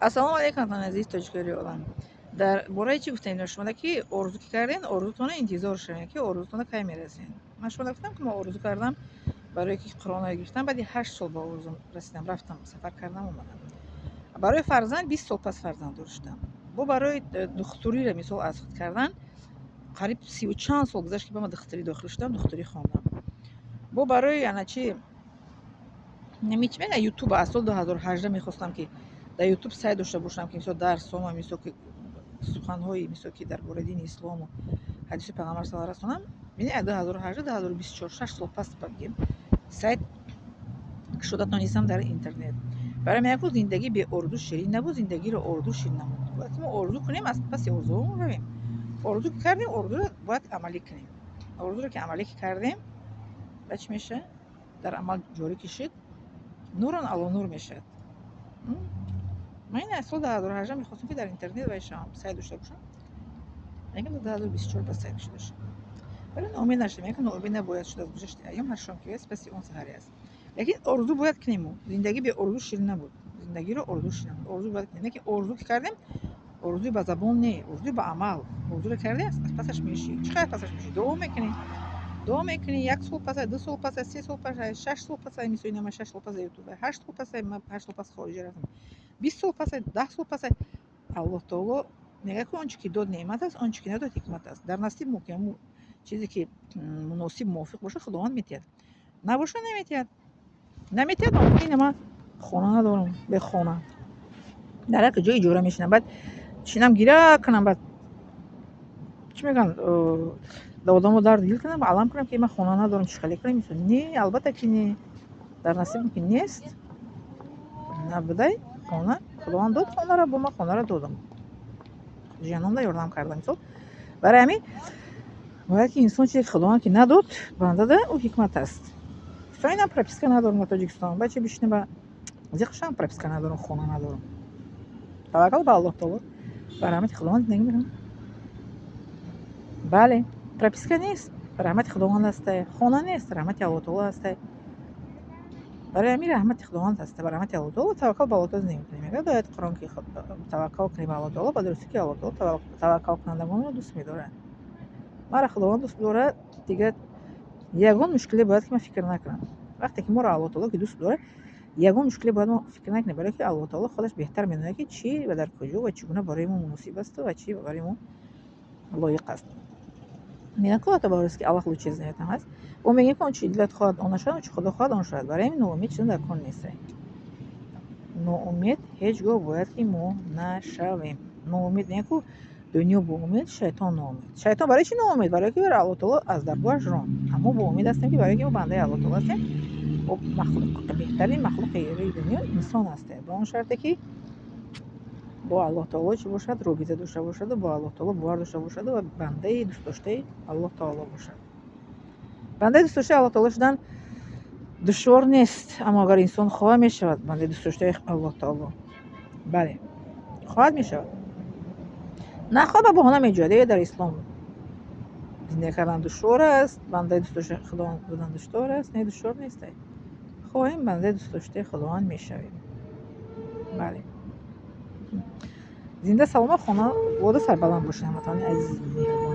Ассалому алайкум, ватани азиз, тоҷикони олам. Дар бораи чӣ гуфтем шумо, ки орзу ки кардем, орзутона интизор шавем, ки орзутона кай мерасем. Ман шумо гуфтам, ки ман орзу кардам, барое ки Қуръонро гирифтам, баъди 8 сол ба орзум расидам, рафтам, сафар кардам, омадам. Барои фарзанд 20 сол пас фарзанддор шудам. Бо барои духтуриро, мисол, аз худ кардан қариб сиву чанд сол гузашт, ки ба ман духтурӣ дохил шудам, духтурӣ хондам. Бо барои ана чи чӣ мега, Ютуб, аз соли 2018 мехостам, ки дар Ютуб сайт дошта бошам, ки, мисол, дарсома, мисол, ки суханҳои, мисол, ки дар бораи дини ислому ҳадиси Пайғамбар сала расонам. Бини, 2018, 2024, 6 сол пас бигем, сайт кушода тонистам дар интернет. Барои ман яку зиндагӣ беорзу ширин набуд, зиндагиро орзу ширин намуд. Бояд мо орзу кунем, аз паси орзуҳомон равем. Орзу ки кардем, орзуро бояд амалӣ кунем. Орзуро ки амалӣ кардем, баъд чӣ мешавад? Дар амал ҷорӣ ки шуд, нурун ало нур мешавад. Ман ин аз соли 2018 мехостам, ки дар интернет вай шавам, сайт дошта бошам, лекин 2024 ба сайт кушода шуд. Вале ноумед нашудем, яке ноумед набояд шуд. Аз гузашти айём ҳар шом ки аст, паси он саҳаре аст. Лекин орзу бояд кунем. Зиндагӣ беорзу ширин набуд, зиндагиро орзу ширин набуд. Орзу бояд кунем, лекин орзу ки кардем, орзуи ба забон не, орзуи ба амал. Орзуро кардем, аз пасаш мешӣ. Чӣ қадр пасаш мешӣ? Дуо мекунӣ, дуо мекунӣ. Як сол паса, 2 сол паса, 3 сол паса, 6 сол паса. Мисол, ина ман 6 сол паса Ютуб, 8 сол паса, ман 8 сол пас хориҷа рафтам, 20 сол паса, 10 сол паса. Аллоҳ таоло мегӯяд, ки он чӣ ки дод, неъмат аст, он чӣ ки надод, ҳикмат аст. Дар насиб мо ки ҳамун чизе ки муносиб, мувофиқ бошад, Худованд метиҳад, набошад, наметиҳад, наметиҳад. Ина ман хона надорам, бехона дар як ҷои иҷора мешинам. Баъд шинам, гира кунам, баъд чӣ мегӯянд, да одамо дарди дил кунам, алам кунам, ки ман хона надорам, чӣ хеле кунам? Не, албатта ки не, дар насибам ки нест, набудай хона. Худованд дод хонаро, бо ман хонаро додам, ҷиянонда ёрдам кардам, мисол. Барои ҳамин бояд ки инсон чизе ки Худованд ки надод бандада, ӯ ҳикмат аст. Инам прописка надорам дар Тоҷикистон, бача бишина ба зиқшам, прописка надорам, хона надорам. Таваккал ба Аллоҳ таоло, ба раҳмати Худованд зиндагӣ мекунам. Бале, прописка нест, раҳмати Худованд ҳастай, хона нест, раҳмати Аллоҳ таоло ҳастай. Барои ҳамин раҳмати Худованд ҳаста, ба раҳмати Аллоҳ таоло, таваккал ба Аллоҳ таоло зиндагӣ мекунем. Мегӯяд ояти Қуръон, ки таваккал кунем ба Аллоҳ таоло, ба дурустӣ ки Аллоҳ таоло таваккалкунандагонро дӯст медорад. Маро Худованд дӯст дорад, дигар ягон мушкиле бояд ки ман фикр накунам. Вақте ки моро Аллоҳ таоло ки дӯст дорад, ягон мушкиле бояд мо фикр накунем, барое ки Аллоҳ таоло худаш беҳтар медонад, ки чӣ ва дар куҷо ва чӣ гуна барои мо муносиб асту ва чӣ барои мо лоиқ аст. Мегӯянд ку ҳатто ки Аллоҳ лучше знает ҳаст. Ӯ мегӯяд, ки он чи дилат хоҳад, он нашавад, он чи Худо хоҳад, он шавад. Барои ҳамин ноумед шудан дар кор нест. Ноумед ҳеҷ гоҳ бояд ки мо нашавем. Ноумед не ку дунё бо умед, шайтон ноумед. Шайтон барои чӣ ноумед? Барое ки Аллоҳ таоло аз даргоҳаш ронд. Аммо бо умед ҳастем, ки барое ки мо бандаи Аллоҳ таоло ҳастем, беҳтарин махлуқи рӯи дунё инсон ҳастем, ба он шарте ки бо Аллоҳ таоло чӣ бошад, робита дошта бошаду бо Аллоҳ таоло бовар дошта бошаду ва бандаи дӯстдоштаи Аллоҳ таоло бошад. Бандаи дӯстдоштаи Аллоҳ таоло шудан душвор нест, аммо агар инсон хоҳад, мешавад бандаи дӯстдоштаи Аллоҳ таоло. Бале, хоҳад, мешавад, нахоҳад, ба баҳона меҷӯяд. Э, дар ислом зиндагӣ кардан душвор аст, бандаи дӯстдоштаи Худованд будан душвор аст. Не, душвор нест. Хоҳем, бандаи дӯстдоштаи Худованд мешавем. Бале, зинда, саломат, хонавода сарбаланд бошед, ҳамватанони азизи меҳрубон.